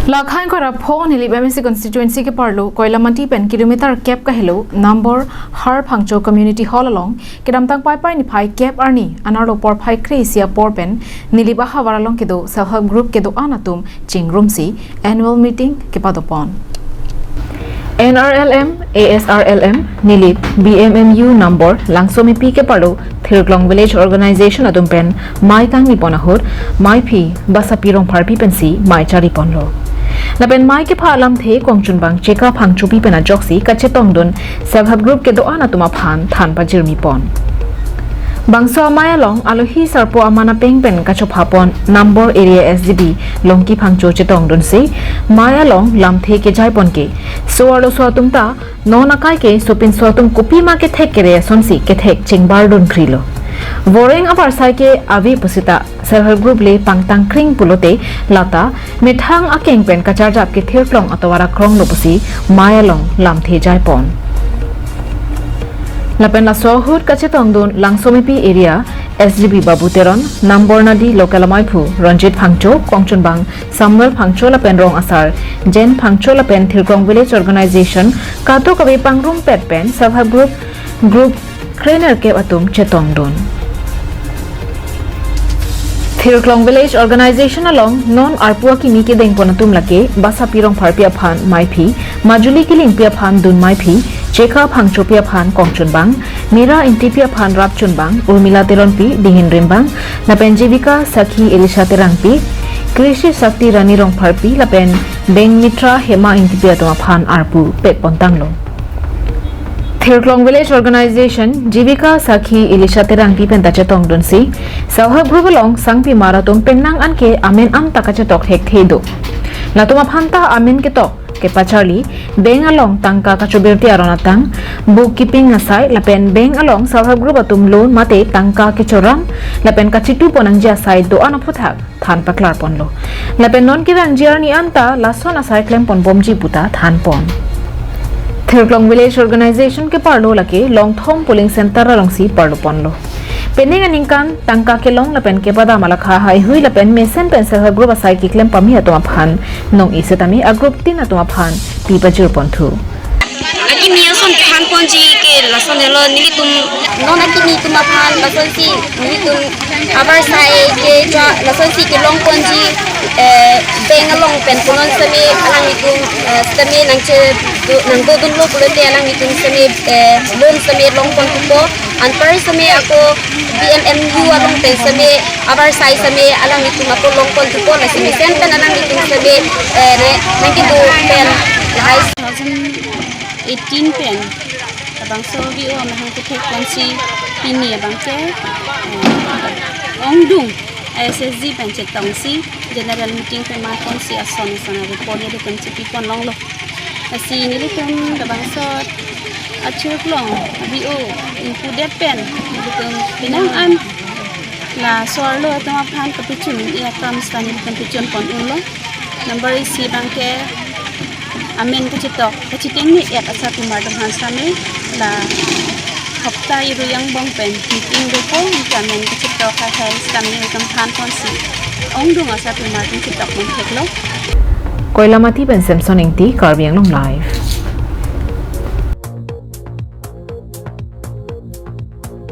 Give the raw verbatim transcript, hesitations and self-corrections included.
Lakhang Koira Pho Nilip M A C constituency keparlo Koilamati pen kilometer kep kahelo number Har Phangcho Community Hall along kedamtang Paipai niphai kep arni anerlo porphai kre-isi apor pen Nilip ahavar along kedo self help group kedo-an atum chingrumsi annual meeting kepadopon. N R L M, A S R L M, Nilip, B M M U number Langsomepi keparlo Thirklong Village Organization atum pen mei kangni pon ahut meiphi Basapi Rongpharpi pensi mei chari ponlo. Lapen mei kepha alamthe kongchunbang Cheka Phangchopi pen ajoksi kachetongdun self help group kedo-an atum aphan than pajirmi pon. Bangso amei along alohi sarpo aman apeng pen kachopha pon number area S G B Longki Phangcho chetongdunsi mei along lamthe kejai pon ke so-arloso atum ta non akai ke sopinso atum kopima kethek kere asonsi kethek chingbardun krilo. Voreng abarsai ke ave pusita self help group le pangtang kring pulote lata methang akeng pen kacharjap ke Thirklong atovar akronglo pusi mei along lamthe jai pon. Lapen laso ahut kachetongdun Langsomepi area S G B Babu Teron, number Nadi local ameiphu Ranjit Phangcho, kongchunbang Samuel Phangcho lapen rong asar Jen Phangcho lapen Thirklong Village Organization kadokave pangrumpet pen self help group group krenerkep atum chetongdun. Thirklong Village Organization along non arpu akimi kedeng pon atum lake Basapi Rongpharpi aphan meiphi, Majuli Killingpi aphan dun meiphi, Cheka Phangchopi aphan kongchunbang, Mira Ingtipi aphan rapchunbang, Urmila Teronpi dingin rimbang, lapen Jivika Sakhi Elisha Terangpi, Krishi Shakti Rani Rongpharpi lapen Beng Mitra Hema Ingtipi atum aphan arpu pet pontanglo. Thirklong Village Organization, Jivika Sakhi Elisha Terangpi penta chetongdunsi self help group along sangpimar atum penang an ke amen anta kachetok thekthe do. Latum aphanta amen ketok kepacharli, bank along tangka kachobirti aron atang, bookkeeping asai lapen bank along self help group atum loan mate tangka kechoram lapen kachitu pon nangji asai do-an aphuthak than paklar ponlo. Lapen non kevangji arni anta lason asai klem ponbomji puta than pon. Thirklong Village Organization keparlo lake Longthom polling center alongsi parlo ponlo. Penang aningkan tangka kelong lapen kepadam alakha haihui lapen mesen pen self help group asai keklem pame atum aphan nong-e setame a group tin atum aphan pi pajir ponthu. Akimi ason than ponji ke lason helo, nelitum non akimi atum aphan lasonsi nelitum abarsai ke ja lasonsi kelong ponji, eh, bank along pen punon seme alanglitum, eh, seme nangche do, nangdodunlo pulote alanglitum seme, eh, loan seme long ponthupo, anpar seme ako B M M U along pen seme abarsai seme alanglitum ako long ponthupo, lasi mesen pen alanglitum seme, eh, ne nangkedo pen lahai. Two thousand eighteen pen labangso V O amahang kethek ponsi pini abangke, eh, ongdung I S S G pen chetongsi general meeting pen man ponsi ason ason a report nelitum chipi pon longlo. Lasi nelitum labangso achirklong V O ingpudet pen nelitum penang an laso-arlo atum aphan kapachun-e akam sita nelitum pachun pon unlo. Number isi abangke amen kachetok kachitengni et asarpimar atum aphan same la hopta irui angbong pen meeting dopo, anke amen kachetok hai hai sita nelitum than ponsi ongdung asarpimar atum chetok pon theklo. Koilamati pen Samson Ingti, Karbi Anglong Live.